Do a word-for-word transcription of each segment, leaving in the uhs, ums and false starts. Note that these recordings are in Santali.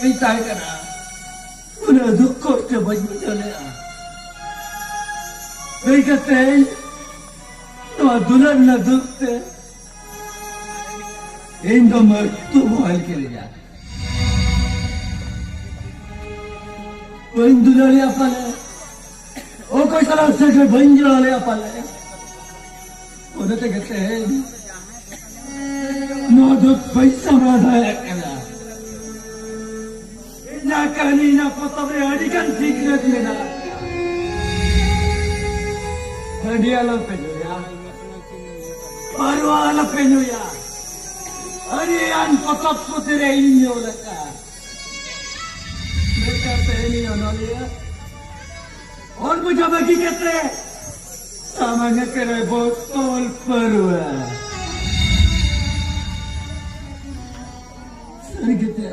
ᱢᱮᱛᱟᱭ ᱠᱟᱱᱟ, ᱩᱱᱟᱹᱜ ᱫᱩᱠ ᱠᱚᱥᱴᱚ ᱵᱟᱹᱧ ᱵᱩᱡᱷᱟᱹᱣ ᱞᱮᱫᱼᱟ᱾ ᱦᱩᱭ ᱠᱟᱛᱮ ᱱᱚᱣᱟ ᱫᱩᱞᱟᱹᱲ ᱨᱮᱱᱟᱜ ᱫᱩᱠ ᱛᱮ ᱤᱧ ᱫᱚ ᱢᱟᱹᱛᱩ ᱵᱚᱦᱮᱞ ᱠᱤᱫᱤᱧᱟ᱾ ᱵᱟᱹᱧ ᱫᱩᱞᱟᱹᱲ ᱮᱭᱟ ᱯᱟᱞᱮ, ᱚᱠᱚᱭ ᱥᱟᱞᱟᱜ ᱥᱮᱴᱮᱨ ᱵᱟᱹᱧ ᱡᱚᱲᱟᱣ ᱞᱮᱭᱟ ᱯᱟᱞᱮ᱾ ᱚᱱᱟ ᱛᱮᱜᱮ ᱛᱮᱦᱮᱧ ᱱᱚᱣᱟ ᱫᱩᱠ ᱵᱟᱹᱧ ᱥᱟᱢᱲᱟᱣ ᱫᱟᱲᱮᱭᱟᱜ ᱠᱟᱱᱟ᱾ ᱤᱧᱟᱹᱜ ᱠᱟᱹᱦᱱᱤ, ᱤᱧᱟᱹᱜ ᱯᱚᱛᱚᱵ ᱨᱮ ᱟᱹᱰᱤ ᱜᱟᱱ ᱥᱤᱠᱷᱱᱟᱹᱛ ᱢᱮᱱᱟᱜᱼᱟ᱾ ᱦᱟᱺᱰᱤ ᱟᱞᱚᱯᱮ ᱧᱩᱭᱟ, ᱯᱟᱹᱨᱣᱟᱹ ᱟᱞᱚᱯᱮ ᱧᱩᱭᱟ᱾ ᱟᱹᱰᱤ ᱜᱟᱱ ᱯᱚᱛᱚᱵ ᱯᱩᱛᱷᱤ ᱨᱮ ᱤᱧ ᱧᱮᱞ ᱟᱠᱟᱫᱼᱟ᱾ ᱢᱮᱱᱠᱷᱟᱱ ᱛᱮᱦᱮᱧ ᱚᱱᱚᱞᱤᱭᱟᱹ ᱦᱚᱲ ᱵᱩᱡᱷᱟᱹᱣ ᱵᱟᱹᱜᱤ ᱠᱟᱛᱮ ᱥᱟᱢᱟᱝ ᱟᱠᱟᱨᱮ ᱵᱳᱛᱚᱞ ᱯᱟᱹᱨᱣᱟᱹ᱾ ᱥᱟᱹᱨᱤ ᱜᱮᱛᱮ,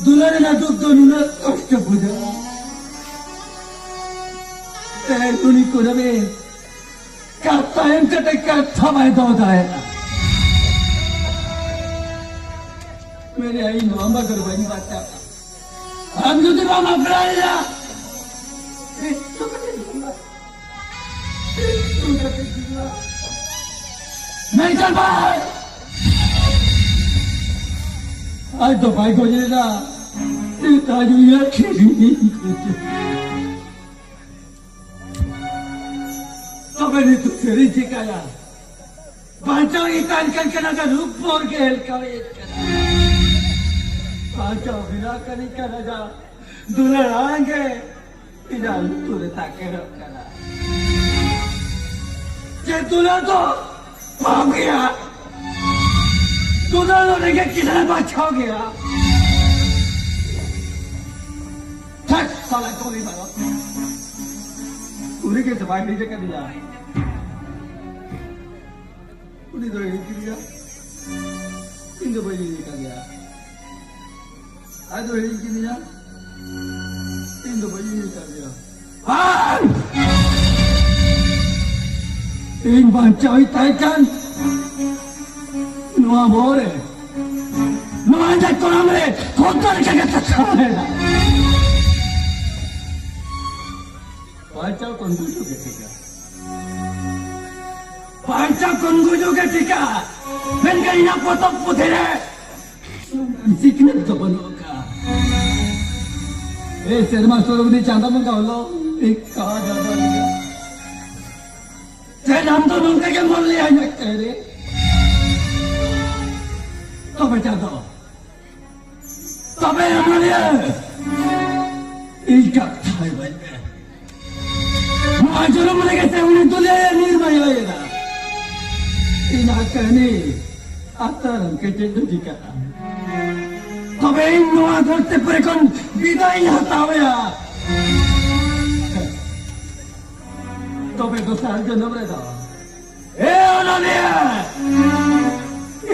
ᱫᱩᱞᱟᱹᱲ ᱨᱮᱱᱟᱜ ᱫᱩᱠ ᱫᱚ ᱱᱩᱱᱟᱹᱜ ᱠᱚᱥᱴᱚ ᱵᱩᱡᱷᱟᱹᱜᱼᱟ᱾ ᱛᱮᱦᱮᱧ ᱩᱱᱤ ᱠᱩᱲᱟᱹᱢᱤ ᱠᱟᱛᱷᱟ ᱮᱢ ᱠᱟᱛᱮ ᱠᱟᱛᱷᱟ ᱵᱟᱭ ᱫᱚᱦᱚ ᱫᱟᱲᱮᱭᱟᱜᱼᱟ᱾ ᱢᱮᱱᱮᱫᱼᱟ, ᱤᱧ ᱱᱚᱣᱟ ᱵᱟᱜᱚᱨ ᱵᱟᱹᱧ ᱵᱟᱧᱪᱟᱜᱼᱟ᱾ ᱟᱢ ᱡᱩᱫᱤ ᱵᱟᱢ ᱟᱯᱱᱟᱨᱮᱭᱟ, ᱤᱧ ᱫᱚ ᱠᱟᱹᱴᱤᱡ ᱢᱮᱱᱠᱷᱟᱱ ᱵᱟᱭ, ᱟᱡ ᱫᱚ ᱵᱟᱭ ᱜᱚᱡ ᱞᱮᱱᱟ᱾ ᱱᱮᱛᱟᱡ ᱩᱭᱦᱟᱹᱨ ᱠᱮᱫᱤᱧ᱾ ᱛᱚᱵᱮ ᱱᱤᱛᱚᱜ ᱪᱮᱫ ᱤᱧ ᱪᱤᱠᱟᱹᱭᱟ? ᱵᱟᱧᱪᱟᱣ ᱤᱧ ᱛᱟᱦᱮᱱ ᱠᱟᱱ ᱠᱟᱱᱟ, ᱨᱩᱯ ᱵᱷᱳᱨ ᱜᱮ ᱦᱮᱞᱠᱟᱣᱮᱫ ᱠᱟᱱᱟ᱾ ᱵᱟᱧᱪᱟᱣ ᱵᱮᱱᱟᱣ ᱠᱟᱹᱱᱤᱧ ᱠᱟᱱᱟ, ᱡᱟ ᱫᱩᱞᱟᱹᱲ ᱟᱲᱟᱝ ᱜᱮ ᱤᱧᱟᱹᱜ ᱞᱩᱛᱩᱨ ᱨᱮ ᱛᱟᱠᱮᱨᱚᱜ ᱠᱟᱱᱟ᱾ ᱪᱮᱫ ᱫᱩᱞᱟᱹᱲ ᱫᱚ ᱵᱟᱢ ᱜᱮᱭᱟ? ᱫᱩᱞᱟᱹᱲ ᱫᱚ ᱨᱮᱸᱜᱮᱡ ᱠᱤᱥᱟᱹᱬ ᱵᱟᱪᱷᱟᱣ ᱜᱮᱭᱟ᱾ ᱴᱷᱟᱠ ᱥᱟᱞᱟ ᱠᱚᱞᱤ ᱵᱟᱨᱚ᱾ ᱩᱱᱤ ᱜᱮ ᱥᱮ ᱵᱟᱭ ᱦᱤᱲᱤᱧ ᱟᱠᱟᱫᱤᱧᱟ᱾ ᱩᱱᱤ ᱫᱚᱭ ᱦᱤᱲᱤᱧ ᱠᱤᱫᱤᱧᱟ, ᱤᱧ ᱫᱚ ᱵᱟᱹᱧ ᱦᱤᱲᱤᱧ ᱟᱠᱟᱫᱮᱭᱟ᱾ ᱟᱡ ᱫᱚ ᱦᱤᱲᱤᱧ ᱠᱤᱫᱤᱧᱟ, ᱤᱧ ᱫᱚ ᱵᱟᱹᱧ ᱦᱤᱲᱤᱧ ᱟᱠᱟᱫᱮᱭᱟ᱾ ᱵᱟᱝ! ᱤᱧ ᱵᱟᱧᱪᱟᱣ ᱤᱧ ᱛᱟᱦᱮᱸ ᱠᱟᱱ ᱱᱚᱣᱟ ᱵᱚᱦᱚᱜ ᱨᱮ, ᱱᱚᱣᱟ ᱤᱧᱟᱹᱜ ᱠᱚᱲᱟᱢ ᱨᱮ ᱠᱷᱚᱛᱟ ᱞᱮᱠᱟ ᱜᱮ ᱛᱟᱠᱷᱟᱣ ᱞᱮᱱᱟ᱾ ᱵᱟᱧᱪᱟᱣ ᱠᱷᱚᱱ ᱜᱩᱡᱩᱜ ᱜᱮ ᱴᱷᱤᱠᱟ᱾ ᱵᱟᱧᱪᱟᱣ ᱠᱷᱚᱱ ᱜᱩᱡᱩᱜ ᱜᱮ ᱴᱷᱤᱠᱟ᱾ ᱢᱮᱱᱠᱷᱟᱱ ᱤᱧᱟᱹᱜ ᱯᱚᱛᱚᱵ ᱯᱩᱛᱷᱤ ᱨᱮ ᱥᱤᱠᱷᱱᱟᱹᱛ ᱫᱚ ᱵᱟᱹᱱᱩᱜ ᱟᱠᱟᱫᱼᱟ᱾ ᱮ ᱥᱮᱨᱢᱟ ᱥᱩᱨᱩᱜᱽᱱᱤ ᱪᱟᱸᱫᱟ ᱵᱚᱸᱜᱟ ᱦᱚᱞᱚ, ᱮ ᱠᱟ ᱡᱟᱫᱟ ᱞᱮᱠᱟ᱾ ᱪᱮᱫ ᱟᱢ ᱫᱚ ᱱᱚᱝᱠᱟ ᱜᱮᱢ ᱚᱞ ᱞᱮᱭᱟ ᱤᱧᱟᱹᱜ ᱛᱮᱨᱮ? ᱛᱚᱵᱮ ᱪᱟᱸᱫᱚ, ᱛᱚᱵᱮ ᱚᱱᱚᱞᱤᱭᱟᱹ, ᱤᱧ ᱠᱟᱛᱷᱟᱭ ᱵᱟᱹᱧ ᱢᱮ᱾ ᱱᱚᱣᱟ ᱡᱚᱱᱚᱢ ᱨᱮᱜᱮ ᱥᱮ ᱩᱱᱤ ᱫᱩᱞᱟᱹᱲ ᱱᱤᱨᱢᱟᱭ ᱦᱩᱭ ᱮᱱᱟ᱾ ᱤᱧᱟᱹᱜ ᱠᱟᱹᱦᱱᱤ ᱟᱛᱟᱨ ᱠᱮᱴᱮᱡ ᱫᱚ ᱪᱤᱠᱟᱹᱜᱼᱟ? ᱛᱚᱵᱮ ᱤᱧ ᱱᱚᱣᱟ ᱫᱷᱟᱹᱨᱛᱤ ᱯᱩᱨᱤ ᱠᱷᱚᱱ ᱵᱤᱫᱟᱭ ᱤᱧ ᱦᱟᱛᱟᱣ ᱮᱭᱟ᱾ ᱛᱚᱵᱮ ᱫᱚᱥᱟᱨ ᱡᱚᱱᱚᱢ ᱨᱮᱫᱚ, ᱮ ᱚᱱᱚᱞᱤᱭᱟᱹ,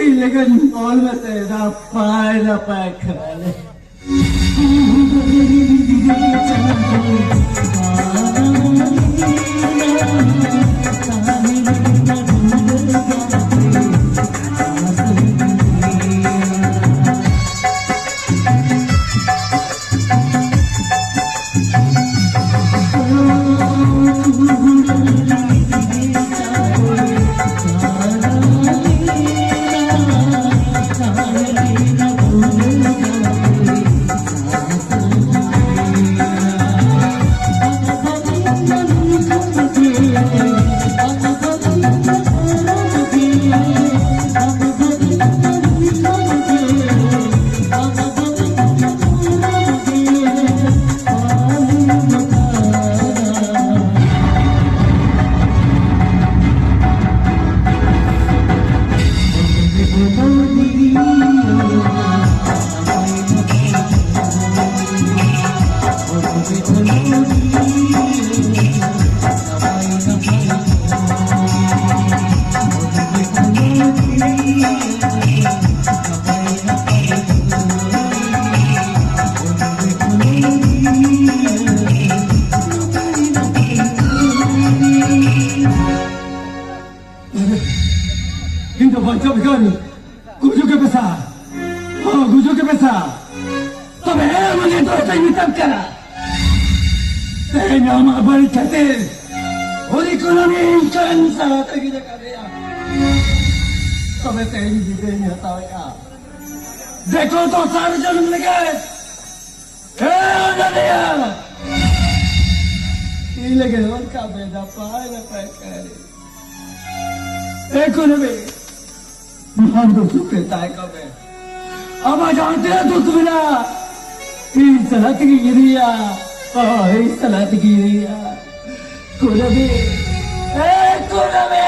ᱤᱧ ᱞᱟᱹᱜᱤᱫ ᱚᱞ ᱢᱮᱥᱮ ᱱᱟᱯᱟᱭ ᱱᱟᱯᱟᱭ ᱠᱷᱟᱞᱮ᱾ ᱤᱧ ᱫᱚ ᱵᱟᱧᱪᱟᱣ ᱵᱷᱤᱠᱟᱨᱤ, ᱜᱩᱡᱩᱜ ᱜᱮ ᱵᱮᱥᱟ᱾ ᱦᱚᱸ, ᱜᱩᱡᱩᱜ ᱜᱮ ᱵᱮᱥᱟ᱾ ᱛᱚᱵᱮ ᱦᱮᱸ, ᱩᱱᱤ ᱫᱚ ᱪᱮᱫ ᱢᱮᱛᱟᱢ ᱠᱟᱱᱟ? ᱛᱮᱦᱮᱧ ᱟᱢᱟᱜ ᱵᱟᱹᱲᱤᱡ ᱠᱷᱟᱹᱛᱤᱨ ᱩᱱᱤ ᱠᱩᱱᱟᱹᱢᱤ ᱤᱧ ᱠᱟᱱ ᱥᱟᱞᱟ ᱛᱮᱜᱮ ᱟᱠᱟᱫᱮᱭᱟ᱾ ᱛᱚᱵᱮ ᱛᱮᱦᱮᱧ ᱵᱤᱫᱟᱹᱭ ᱦᱟᱛᱟᱣᱮᱜᱼᱟ᱾ ᱫᱮᱠᱷᱚ ᱫᱚᱥᱟᱨ ᱡᱚᱱᱢ ᱞᱟᱹᱜᱤᱫ ᱦᱮᱸ, ᱚᱱᱚᱞᱤᱭᱟᱹ! ᱤᱧ ᱞᱟᱹᱜᱤᱫ ᱚᱱᱠᱟ ᱵᱮᱱᱟᱯᱟᱭ ᱱᱟᱯᱟᱭ ᱠᱟᱹᱨᱤ᱾ ᱮ ᱠᱩᱱᱟᱹᱢᱤ, ᱱᱚᱣᱟ ᱫᱩᱠ ᱨᱮ ᱛᱟᱦᱮᱸ ᱠᱚᱜ ᱢᱮ᱾ ᱟᱢᱟᱜ ᱡᱟᱦᱟᱸ ᱛᱤᱱᱟᱹᱜ ᱫᱩᱠ ᱢᱮᱱᱟᱜᱼᱟ, ᱤᱧ ᱥᱟᱞᱟᱜ ᱛᱮᱜᱮᱧ ᱤᱫᱤᱭᱟ᱾ ᱦᱳᱭ, ᱤᱧ ᱥᱟᱞᱟᱜ ᱛᱮᱜᱮᱧ ᱤᱫᱤᱭᱟ᱾ ᱠᱩᱱᱟᱹᱢᱤ, ᱮ ᱠᱩᱱᱟᱹᱢᱤ!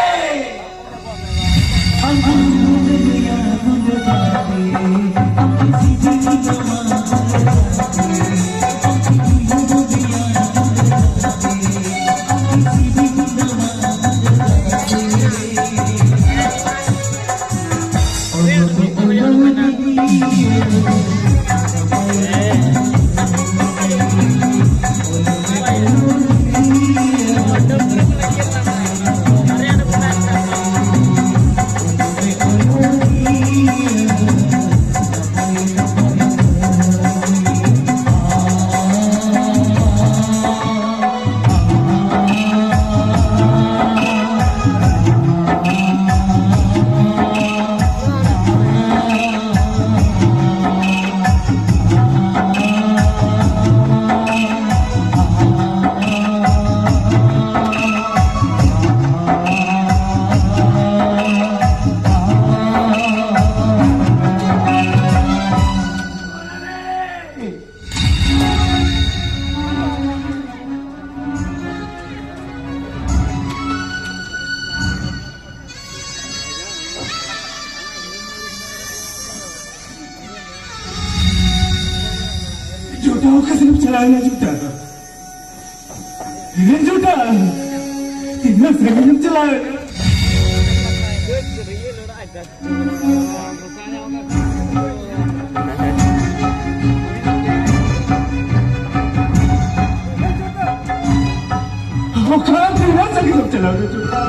ᱥᱮᱫ ᱮᱢ ᱪᱟᱞᱟᱣ ᱮᱱᱟ ᱡᱩᱴᱟ? ᱦᱮᱸ ᱡᱩᱴᱟ, ᱛᱤᱱᱟᱹᱜ ᱥᱟᱺᱜᱤᱧ ᱮᱢ ᱪᱟᱞᱟᱣ ᱮᱱᱟ? ᱚᱠᱟ ᱛᱤᱱᱟᱹᱜ ᱥᱟᱺᱜᱤᱧ ᱮᱢ ᱪᱟᱞᱟᱣ ᱮᱱᱟ ᱡᱩᱴᱟ?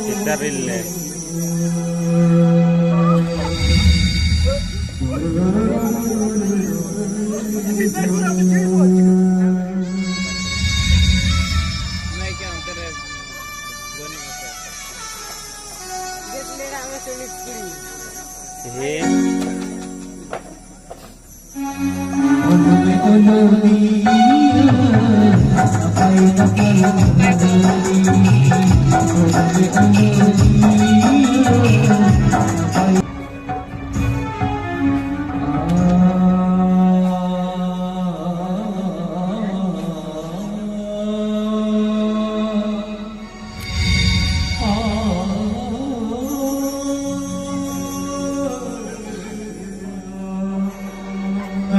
ᱪᱮᱛᱟᱨᱤᱞ ᱞᱮ᱾ ᱦᱮᱸ᱾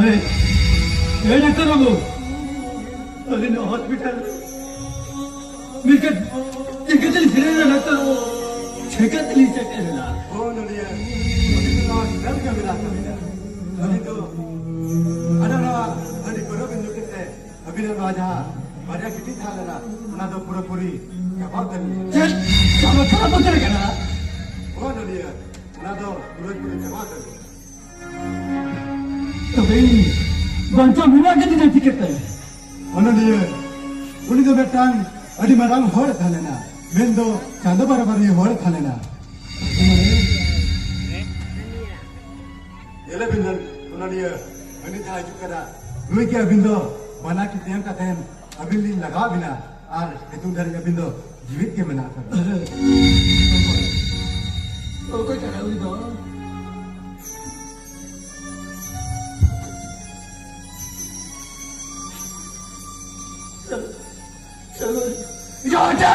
ᱮᱭ, ᱮᱭ ᱰᱟᱠᱛᱟᱨ ᱵᱟᱹᱵᱩ, ᱟᱹᱞᱤᱧ ᱫᱚ ᱦᱚᱥᱯᱤᱴᱟᱞ ᱪᱤᱠᱟᱹ-, ᱪᱤᱠᱟᱹᱛᱮᱞᱤᱧ ᱥᱮᱴᱮᱨᱮᱱᱟ ᱰᱟᱠᱛᱟᱨ ᱵᱟᱹᱵᱩ? ᱪᱤᱠᱟᱹᱛᱮᱞᱤᱧ ᱥᱮᱴᱮᱨᱮᱱᱟ? ᱚ, ᱱᱚᱰᱤᱭᱟᱹ, ᱩᱱᱤ ᱫᱚ ᱱᱚᱣᱟ ᱥᱮᱞ ᱠᱟᱹᱢᱤ ᱞᱟᱦᱟ ᱠᱟᱹᱢᱤᱭᱮᱫᱟ᱾ ᱩᱱᱤ ᱫᱚ ᱦᱟᱱᱟ ᱱᱟᱣᱟ ᱦᱟᱺᱰᱤ ᱯᱟᱹᱣᱨᱟᱹ ᱵᱤᱱ ᱧᱩ ᱠᱮᱫ ᱛᱮ ᱟᱹᱵᱤᱱᱟᱜ ᱱᱚᱣᱟ ᱡᱟᱦᱟᱸ ᱵᱟᱨᱭᱟ ᱠᱤᱰᱱᱤ ᱛᱟᱦᱮᱸ ᱞᱮᱱᱟ, ᱚᱱᱟ ᱫᱚ ᱯᱩᱨᱟᱹᱯᱩᱨᱤ ᱪᱟᱵᱟ ᱩᱛᱟᱹᱨ ᱞᱮᱱᱟ᱾ ᱪᱮᱫ? ᱪᱟᱵᱟ, ᱪᱟᱵᱟ ᱩᱛᱟᱹᱨ ᱟᱠᱟᱱᱟ? ᱦᱳᱭ ᱱᱚᱰᱤᱭᱟᱹ, ᱚᱱᱟ ᱫᱚ ᱯᱩᱨᱟᱹᱯᱩᱨᱤ ᱪᱟᱵᱟ ᱩᱛᱟᱹᱨ ᱞᱮᱱᱟ᱾ ᱛᱚᱵᱮ ᱤᱧ ᱵᱟᱧᱪᱟᱣ ᱢᱮᱱᱟᱜ ᱠᱟᱫᱤᱧᱟ ᱪᱤᱠᱟᱹᱛᱮ? ᱚᱱᱚᱞᱤᱭᱟᱹ, ᱩᱱᱤ ᱫᱚ ᱢᱤᱫᱴᱟᱝ ᱟᱹᱰᱤ ᱢᱟᱨᱟᱝ ᱦᱚᱲ ᱛᱟᱦᱮᱸ ᱞᱮᱱᱟ, ᱢᱮᱱᱫᱚ ᱪᱟᱸᱫᱚ ᱵᱟᱨᱟᱵᱟᱨᱤ ᱦᱚᱲ ᱛᱟᱦᱮᱸ ᱞᱮᱱᱟ᱾ ᱧᱮᱞᱮ ᱵᱤᱱ ᱚᱱᱚᱞᱤᱭᱟᱹ, ᱩᱱᱤ ᱡᱟᱦᱟᱸ ᱦᱤᱡᱩᱜ ᱠᱟᱱᱟ, ᱱᱩᱭ ᱜᱮ ᱟᱹᱵᱤᱱ ᱫᱚ ᱵᱟᱱᱟ ᱠᱤᱰᱱᱤ ᱮᱢ ᱠᱟᱛᱮ ᱟᱹᱵᱤᱱ ᱞᱤᱧ ᱞᱟᱜᱟᱣ ᱵᱤᱱᱟ, ᱟᱨ ᱱᱤᱛᱚᱝ ᱫᱷᱟᱹᱨᱤᱡ ᱟᱹᱵᱤᱱ ᱫᱚ ᱡᱤᱣᱤᱫ ᱜᱮ ᱢᱮᱱᱟᱜ ᱟᱠᱟᱫᱟ᱾ ᱚᱠᱚᱭ ᱠᱟᱱᱟᱭ ᱩᱱᱤ ᱫᱚ? ᱡᱚᱴᱟ!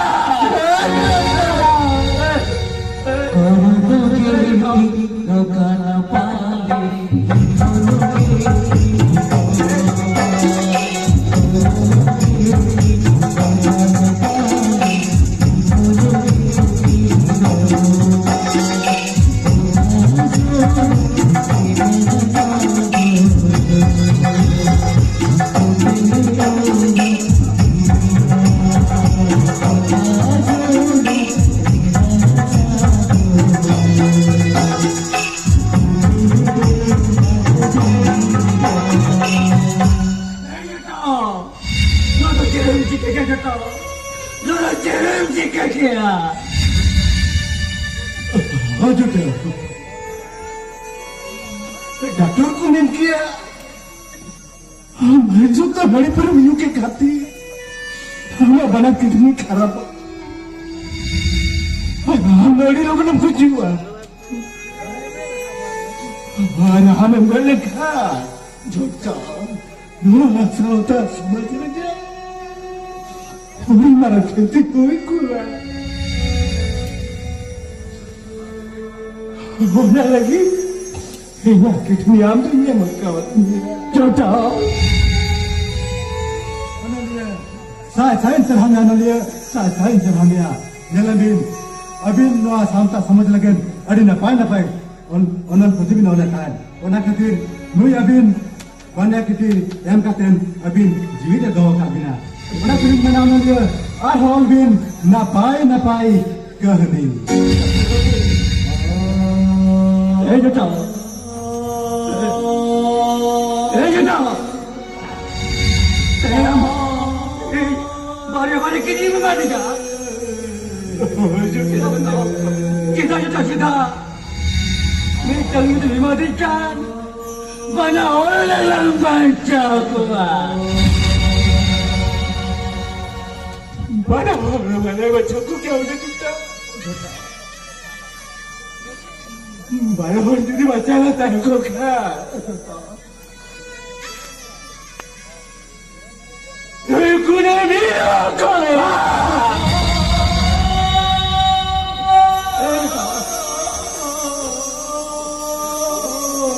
ᱱᱚᱣᱟ ᱫᱚ ᱪᱮᱫ ᱮᱢ ᱪᱤᱠᱟᱹ ᱠᱮᱫᱟ ᱡᱚᱴᱟᱣ? ᱱᱚᱣᱟ ᱫᱚ ᱪᱮᱫ ᱮᱢ ᱪᱤᱠᱟᱹ ᱠᱮᱫᱟ? ᱦᱚᱸ ᱡᱚᱴᱟᱣ, ᱰᱟᱠᱛᱚᱨ ᱠᱚ ᱢᱮᱱ ᱠᱮᱭᱟ, ᱟᱢ ᱦᱤᱡᱩᱜ ᱫᱚ ᱦᱟᱺᱰᱤ ᱯᱟᱹᱣᱨᱟᱹᱢ ᱧᱩ ᱠᱮᱫ ᱠᱷᱟᱹᱛᱤᱨ ᱟᱢᱟᱜ ᱵᱟᱱᱟᱨ ᱠᱤᱰᱱᱤ ᱠᱷᱟᱨᱟᱯᱚᱜ, ᱟᱢ ᱟᱹᱰᱤ ᱞᱚᱜᱚᱱᱮᱢ ᱜᱩᱡᱩᱜᱼᱟ᱾ ᱟᱨ ᱟᱢᱮᱢ ᱜᱚᱡ ᱞᱮᱱᱠᱷᱟᱱ ᱡᱚᱛᱚ ᱱᱚᱣᱟ ᱥᱟᱶᱛᱟ ᱥᱚᱢᱟᱡᱽ ᱨᱮᱜᱮ ᱟᱹᱰᱤ ᱢᱟᱨᱟᱝ ᱠᱷᱚᱛᱤ ᱦᱩᱭ ᱠᱚᱜᱼᱟ᱾ ᱚᱱᱟ ᱞᱟᱹᱜᱤᱫ ᱤᱧᱟᱜ ᱠᱤᱰᱱᱤ ᱟᱢ ᱫᱚᱧ ᱮᱢ ᱟᱠᱟᱣᱟᱫ ᱢᱮᱭᱟ᱾ ᱡᱚᱴᱟᱣ᱾ ᱚᱱᱚᱞᱤᱭᱟᱹ, ᱥᱟᱭ ᱥᱟᱭ ᱥᱟᱨᱦᱟᱣ ᱢᱮᱭᱟ ᱚᱱᱚᱞᱤᱭᱟᱹ, ᱥᱟᱭ ᱥᱟᱭ ᱥᱟᱨᱦᱟᱣ ᱢᱮᱭᱟ᱾ ᱧᱮᱞ ᱵᱤᱱ, ᱟᱹᱵᱤᱱ ᱱᱚᱣᱟ ᱥᱟᱶᱛᱟ ᱥᱚᱢᱟᱡᱽ ᱞᱟᱹᱜᱤᱫ ᱟᱹᱰᱤ ᱱᱟᱯᱟᱭ ᱱᱟᱯᱟᱭ ᱚᱱ-, ᱚᱱᱚᱞ ᱯᱩᱛᱷᱤ ᱵᱤᱱ ᱚᱞᱮᱫ ᱛᱟᱦᱮᱸᱫ᱾ ᱚᱱᱟ ᱠᱷᱟᱹᱛᱤᱨ ᱱᱩᱭ ᱟᱹᱵᱤᱱ ᱵᱟᱱᱭᱟ ᱠᱤᱛᱟᱹ ᱮᱢ ᱠᱟᱛᱮ ᱟᱹᱵᱤᱱ ᱡᱤᱣᱤ ᱨᱮ ᱫᱚᱦᱚ ᱠᱟᱜ ᱵᱤᱱᱟ᱾ ᱚᱱᱟ ᱛᱮᱞᱤᱧ ᱢᱮᱱᱟ ᱚᱱᱚᱞᱤᱭᱟᱹ, ᱟᱨᱦᱚᱸ ᱚᱞ ᱵᱤᱱ ᱱᱟᱯᱟᱭ ᱱᱟᱯᱟᱭ ᱠᱟᱹᱦᱱᱤ᱾ ᱮᱭ ᱡᱚᱴᱟᱣ, ᱮᱭ ᱡᱚᱴᱟᱣ, ᱛᱮᱦᱮᱧ ᱟᱢ ᱤᱧ ᱵᱟᱨᱭᱟ ᱵᱟᱨᱭᱟ ᱠᱤᱰᱱᱤᱢ ᱮᱢᱟ ᱫᱤᱧᱟ᱾ ᱪᱮᱫᱟᱜ ᱡᱚᱴᱟᱣ, ᱪᱮᱫᱟᱜ? ᱢᱤᱫᱴᱟᱝ ᱡᱩᱫᱤ ᱮᱢᱟ ᱫᱤᱧ ᱠᱷᱟᱱ ᱵᱟᱱᱟ ᱦᱚᱲ ᱞᱟᱝ ᱵᱟᱧᱪᱟᱣ ᱠᱚᱜᱼᱟ᱾ ᱵᱟᱱᱟ ᱦᱚᱲ ᱢᱟᱱᱮ ᱵᱟᱪᱷᱟ ᱠᱚ ᱠᱮ ᱩᱱᱤ ᱴᱩᱴᱟ᱾ ᱵᱟᱱᱟ ᱦᱚᱲ ᱡᱩᱫᱤ ᱵᱟᱪᱷᱟ ᱞᱟ ᱛᱟᱦᱮᱸ ᱠᱚ ᱠᱷᱟᱱ᱾ ᱩᱱᱠᱩ ᱫᱚ ᱢᱤᱫ ᱨᱚᱠᱚᱢ᱾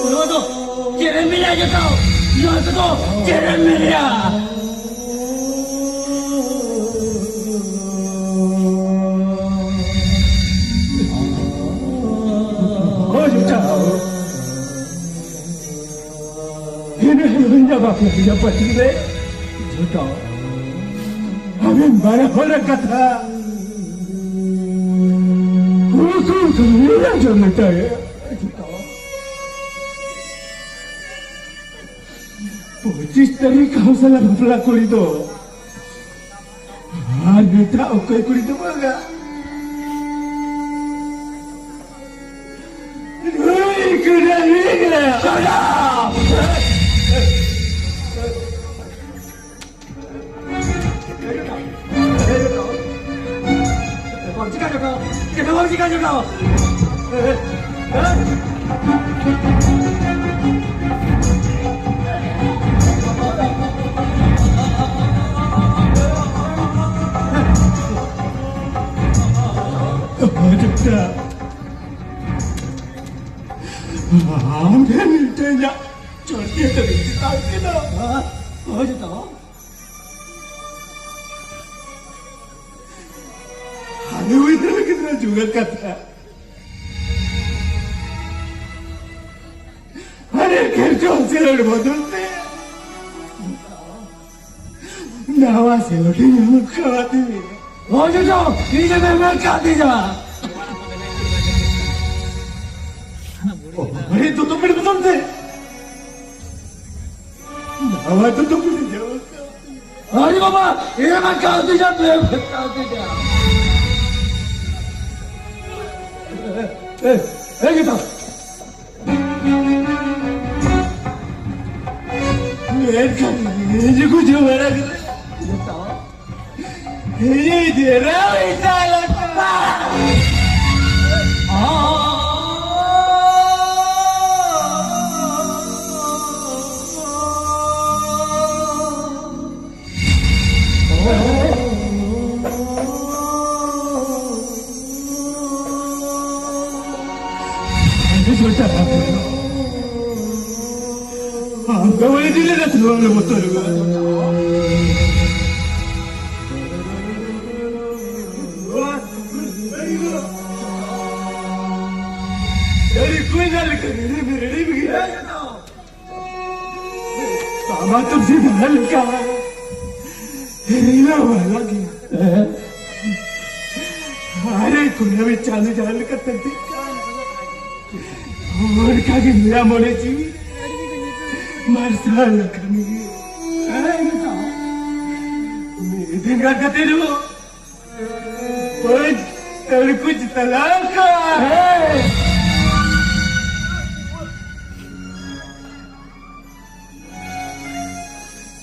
ᱱᱚᱣᱟ ᱫᱚ ᱪᱮᱫ ᱮᱢ ᱢᱮᱱᱮᱜᱼᱟ ᱡᱚᱴᱟᱣ? ᱱᱚᱣᱟ ᱫᱚ ᱪᱮᱫ ᱮᱢ ᱢᱮᱱᱮᱜᱼᱟ? ᱦᱳᱭ ᱡᱚᱴᱟᱣ᱾ ᱤᱱᱟᱹ ᱦᱤᱞᱳᱜ ᱤᱧᱟᱹᱜ ᱵᱟᱯᱞᱟ ᱨᱮᱭᱟᱜ ᱯᱟᱹᱴᱤ ᱨᱮ ᱡᱚᱴᱟᱣ ᱟᱵᱮᱱ ᱵᱟᱨ ᱦᱚᱲᱟᱜ ᱠᱟᱛᱷᱟ ᱩᱠᱩ ᱩᱠᱩ ᱧᱮᱞ ᱟᱸᱡᱚᱢ ᱢᱮᱛᱟᱭᱟ᱾ ᱯᱚᱸᱪᱤᱥ ᱛᱟᱹᱨᱤᱠᱷ ᱦᱟᱣᱥᱟᱞᱟ ᱵᱟᱯᱞᱟ ᱠᱩᱲᱤ ᱫᱚ ᱟᱨ ᱱᱤᱛᱟᱜ ᱚᱠᱚᱭ ᱠᱩᱲᱤ ᱫᱚ ᱵᱟᱝᱟ᱾ ᱱᱩᱭ ᱠᱩᱲᱤ ᱜᱤᱫᱽᱨᱟᱹ᱾ Shut up! ᱵᱟᱢ ᱪᱤᱠᱟ ᱦᱚᱪᱚ ᱠᱟᱣᱟ? ᱪᱮᱫ ᱦᱚᱸ ᱵᱟᱢ ᱪᱤᱠᱟ ᱦᱚᱪᱚ ᱠᱟᱣᱟ? ᱟᱢ ᱴᱷᱮᱱ ᱢᱤᱫᱴᱮᱱ ᱤᱧᱟᱹᱜ ᱪᱚᱨᱪᱟ ᱫᱚ ᱵᱟᱝ ᱠᱟᱱᱟ᱾ ᱦᱳᱭ ᱛᱚ᱾ ᱦᱟᱱᱮ ᱩᱭᱦᱟᱹᱨ ᱞᱟᱹᱜᱤᱫ ᱨᱮ ᱡᱩᱜᱟᱹ ᱠᱟᱛᱷᱟ᱾ ᱦᱟᱱᱮ ᱠᱷᱮᱨᱪᱚ ᱥᱮᱞᱚᱰ ᱵᱚᱫᱚᱞ ᱛᱮ ᱱᱟᱣᱟ ᱥᱮᱞᱚᱰ ᱤᱧ ᱮᱢ ᱠᱟᱣᱟᱫ ᱢᱮᱭᱟ᱾ ᱦᱳᱭ ᱛᱚ, ᱤᱧ ᱮᱢ ᱠᱟᱣᱫᱤᱧᱟ᱾ ᱚ, ᱦᱟᱱᱮ ᱫᱚᱛᱚ ᱯᱮᱲ ᱵᱚᱫᱚᱞ ᱛᱮ ᱱᱟᱣᱟ ᱫᱚᱛᱚ ᱯᱮᱲ ᱡᱟᱣᱟ᱾ ᱟᱨᱮ ᱵᱟᱵᱟ, ᱮᱢ ᱠᱟᱣᱫᱤᱧᱟ, ᱮᱢ ᱠᱟᱣᱫᱤᱧᱟ᱾ ᱮ, ᱮ, ᱜᱤᱫᱟ᱾ ᱢᱮᱱᱠᱷᱟᱱ ᱱᱤᱡᱮ ᱠᱚ ᱡᱚᱢ ᱵᱟᱲᱟ ᱠᱮᱫᱟ᱾ ᱜᱤᱫᱟ᱾ ᱵᱟᱵᱟ ᱛᱚ ᱵᱤᱵᱷᱟ ᱞᱮᱠᱟ ᱨᱤᱞᱟᱹ ᱢᱟᱞᱟ ᱜᱮᱭᱟ᱾ ᱟᱨᱮ ᱠᱩᱱᱟᱹᱢᱤ ᱪᱟᱸᱫᱚ ᱡᱟᱦᱟᱸ ᱞᱮᱠᱟ ᱛᱟᱹᱱᱛᱤᱜ ᱠᱟᱱ, ᱚᱱᱠᱟ ᱜᱮ ᱱᱩᱭᱟᱜ ᱢᱚᱱᱮ ᱡᱤᱣᱤ ᱢᱟᱨᱥᱟᱞ ᱟᱠᱟᱱ ᱜᱮᱭᱟ᱾ ᱢᱤᱫ ᱫᱤᱱ ᱜᱟᱱ ᱠᱟᱛᱮ ᱨᱮᱦᱚᱸ ᱵᱟᱹᱧ ᱛᱟᱹᱲᱠᱩᱡ ᱛᱟᱞᱟᱝ ᱠᱟᱱ᱾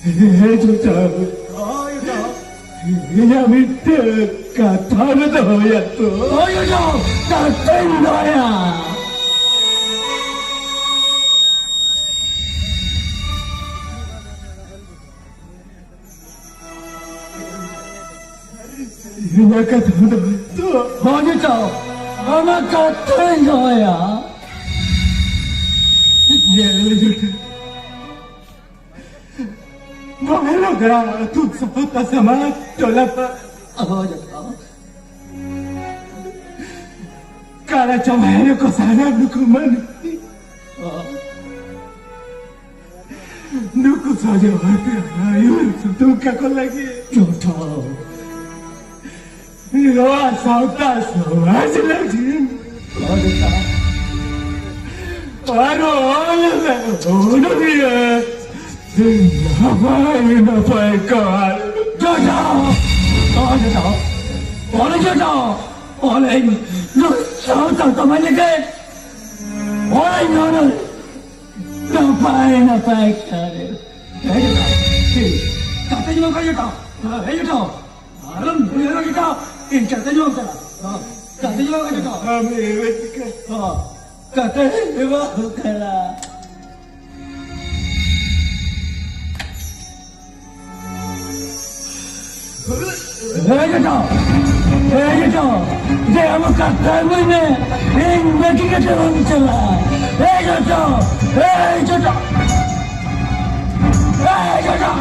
ᱦᱮᱸ, ᱡᱚᱴᱟᱣ᱾ ᱦᱳᱭ, ᱡᱚᱴᱟᱣ᱾ ᱤᱧᱟᱜ ᱢᱤᱫᱴᱮᱱ ᱠᱟᱛᱷᱟᱢ ᱫᱚᱦᱚᱭᱟ ᱛᱚ? ᱦᱳᱭ, ᱡᱚᱴᱟᱣ, ᱠᱟᱛᱷᱟᱧ ᱫᱚᱦᱚᱭᱟ᱾ ᱤᱧᱟᱜ ᱠᱟᱛᱷᱟ ᱫᱚ ᱛᱚ᱾ ᱵᱟᱹᱵᱩ ᱛᱚ, ᱟᱢᱟᱜ ᱠᱟᱛᱷᱟᱧ ᱫᱚᱦᱚᱭᱟ᱾ ᱧᱮᱞ ᱡᱚᱴᱟ᱾ ᱵᱟᱦᱮᱞ ᱜᱨᱟᱢ ᱟᱹᱛᱩ ᱥᱟᱶᱛᱟ ᱥᱚᱢᱟᱡᱽ ᱴᱚᱞᱟ ᱯᱟ-, ᱦᱳᱭ ᱡᱚᱴᱟ᱾ ᱠᱟᱨᱟ ᱪᱟᱵᱟᱭᱮᱱᱟ ᱠᱚ ᱥᱟᱱᱟᱢ ᱱᱩᱠᱩ ᱢᱟᱹᱱᱢᱤ᱾ ᱱᱩᱠᱩ ᱥᱚᱡᱷᱮ ᱦᱚᱲ ᱯᱮ ᱟᱹᱭᱩᱨ ᱥᱩᱛᱩᱜ ᱠᱟᱠᱚ ᱞᱟᱹᱜᱤᱫ᱾ ᱡᱚᱴᱟᱣ᱾ ᱱᱚᱣᱟ ᱥᱟᱶᱛᱟ ᱥᱚᱢᱟᱡᱽ ᱞᱟᱹᱜᱤᱫ᱾ ᱟᱨᱚ ᱚᱞ ᱚᱱᱚᱞᱤᱭᱟᱹ ᱱᱟᱯᱟᱭ ᱱᱟᱯᱟᱭ ᱠᱟᱨ᱾ ᱡᱚᱴᱟᱣ᱾ ᱚ ᱡᱚᱴᱟᱣ᱾ ᱚᱞ ᱡᱚᱴᱟᱣ᱾ ᱚᱞ ᱤᱧ ᱱᱚᱣᱟ ᱥᱟᱶᱛᱟ ᱥᱚᱢᱟᱡᱽ ᱞᱟᱹᱜᱤᱫ᱾ ᱚᱞ ᱤᱧ ᱚᱞ᱾ ᱱᱟᱯᱟᱭ, ᱱᱟᱯᱟᱭ ᱠᱟᱛᱷᱟ ᱨᱮ᱾ ᱦᱮᱡ ᱦᱚᱴᱚ᱾ ᱴᱷᱤᱠ᱾ ᱠᱟᱛᱷᱟ ᱡᱮᱢᱚᱱ ᱠᱚ ᱦᱮᱡ ᱦᱚᱴᱚ᱾ ᱦᱮᱡ ᱦᱚᱴᱚ᱾ ᱟᱞᱚᱢ ᱵᱩᱡᱷᱟᱹᱣ ᱜᱮᱛᱟ, ᱤᱧ ᱠᱟᱛᱮ ᱧᱚᱜ ᱠᱟᱱᱟ᱾ ᱦᱚᱸ, ᱠᱟᱛᱮ ᱧᱚᱜ ᱠᱟᱱᱟ᱾ ᱟᱢ ᱮ ᱪᱤᱠᱟᱹ? ᱦᱚᱸ, ᱠᱟᱛᱮ ᱦᱮᱣᱟ ᱠᱟᱱᱟ᱾ ᱮ ᱡᱚᱴᱟᱣ, ᱮ ᱡᱚᱴᱟᱣ, ᱫᱮ ᱟᱢ ᱠᱟᱛᱷᱟ ᱟᱹᱜᱩᱭ ᱢᱮ, ᱤᱧ ᱵᱟᱹᱜᱤ ᱠᱟᱛᱮ ᱵᱟᱢ ᱪᱟᱞᱟᱜᱼᱟ᱾ ᱮ ᱡᱚᱴᱟᱣ, ᱮ ᱡᱚᱴᱟᱣ, ᱮ ᱡᱚᱴᱟᱣ᱾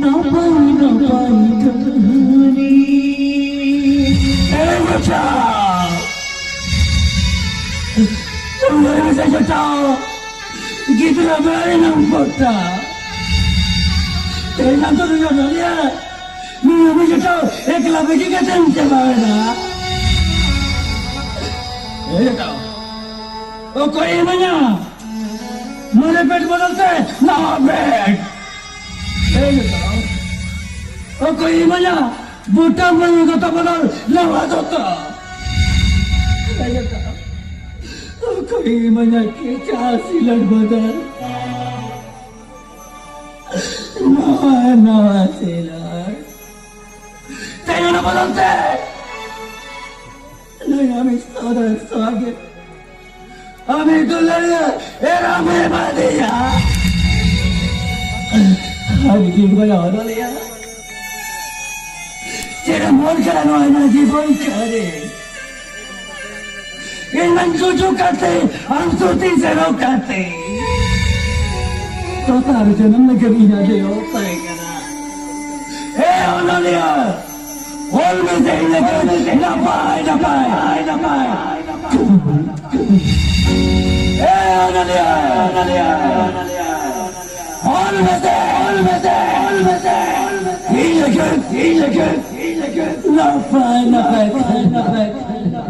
ᱱᱟᱯᱟᱭ ᱱᱟᱯᱟᱭ ᱠᱟᱹᱦᱱᱤ᱾ ᱮ ᱵᱮᱴᱟ! ᱛᱩᱞᱟᱹᱭ ᱢᱮᱥᱮ ᱡᱚᱴᱟᱣ, ᱜᱤᱫᱽᱨᱟᱹ ᱵᱮᱲᱟ ᱨᱮᱱᱟᱜ ᱯᱚᱴᱟ᱾ ᱛᱮᱦᱮᱧ ᱟᱢ ᱫᱚ ᱱᱩᱭ ᱚᱱᱚᱞᱤᱭᱟᱹ, ᱱᱩᱭ ᱩᱱᱤ ᱡᱚᱴᱟᱣ ᱮᱠᱞᱟ ᱵᱮᱜᱮ ᱠᱟᱛᱮᱢ ᱪᱟᱵᱟᱭᱮᱱᱟ᱾ ᱮ ᱡᱚᱴᱟᱣ, ᱚᱠᱚᱭ ᱤᱢᱟᱹᱧᱟ? ᱢᱟᱨᱮ ᱵᱮᱰ ᱵᱚᱫᱚᱞ ᱛᱮ ᱱᱟᱣᱟ ᱵᱮᱰ᱾ ᱮ ᱡᱚᱴᱟᱣ, ᱚᱠᱚᱭ ᱤᱢᱟᱹᱧᱟ? ᱵᱩᱴᱟᱹ ᱢᱟᱹᱭ ᱜᱚᱛᱚ ᱵᱚᱫᱚᱞ ᱱᱟᱣᱟ ᱫᱚᱛᱚ᱾ ᱮ ᱡᱚᱴᱟᱣ, ᱚᱠᱚᱭ ᱤᱢᱟᱹᱧᱟ ᱠᱮᱪᱟ ᱥᱤᱞᱟᱹᱴ ᱵᱚᱫᱚᱞ ᱱᱟᱣᱟ, ᱱᱟᱣᱟ ᱥᱤᱞᱟᱹᱴ? ᱛᱮᱦᱮᱧ ᱚᱱᱟ ᱵᱚᱫᱚᱞ ᱛᱮ ᱱᱩᱭ ᱟᱢᱤᱡ ᱥᱚᱫᱚᱨ ᱥᱚᱦᱟᱜᱮ, ᱟᱢᱤᱡ ᱫᱩᱞᱟᱹᱲᱤᱭᱟᱹ ᱮᱨᱟᱢ ᱮᱢᱟᱫᱮᱭᱟ᱾ ᱟᱢᱤᱡ ᱡᱤᱵᱚᱱ ᱚᱱᱚᱞᱤᱭᱟᱹ, ᱪᱮᱫ ᱮᱢ ᱚᱞ ᱠᱟᱱᱟ ᱱᱚᱣᱟ ᱤᱧᱟᱹᱜ ᱡᱤᱵᱚᱱ ᱠᱟᱹᱦᱱᱤ? ᱤᱧ ᱢᱟᱧ ᱜᱩᱡᱩᱜ ᱠᱟᱛᱮ, ᱟᱢ ᱥᱩᱨ ᱛᱤᱧ ᱥᱮᱱᱚᱜ ᱠᱟᱛᱮ, ᱫᱚᱥᱟᱨ ᱡᱚᱱᱚᱢ ᱞᱟᱹᱜᱤᱫ ᱤᱧ ᱟᱹᱰᱤ ᱚᱯᱮ ᱠᱟᱱᱟ᱾ ᱦᱮ ᱚᱱᱚᱞᱤᱭᱟᱹ, ᱚᱞ ᱢᱮᱥᱮ ᱤᱧ ᱞᱟᱹᱜᱤᱫ ᱱᱟᱯᱟᱭ, ᱱᱟᱯᱟᱭ, ᱱᱟᱯᱟᱭ᱾ ᱦᱮ ᱚᱱᱚᱞᱤᱭᱟᱹ, ᱚᱱᱚᱞᱤᱭᱟᱹ, ᱚᱞ ᱢᱮᱥᱮ, ᱚᱞ ᱢᱮᱥᱮ, ᱚᱞ ᱢᱮᱥᱮ᱾ ᱤᱧ ᱞᱟᱹᱜᱤᱫ, ᱤᱧ ᱞᱟᱹᱜᱤᱫ, ᱤᱧ ᱞᱟᱹᱜᱤᱫ ᱱᱟᱯᱟᱭ, ᱱᱟᱯᱟᱭ, ᱱᱟᱯᱟᱭ᱾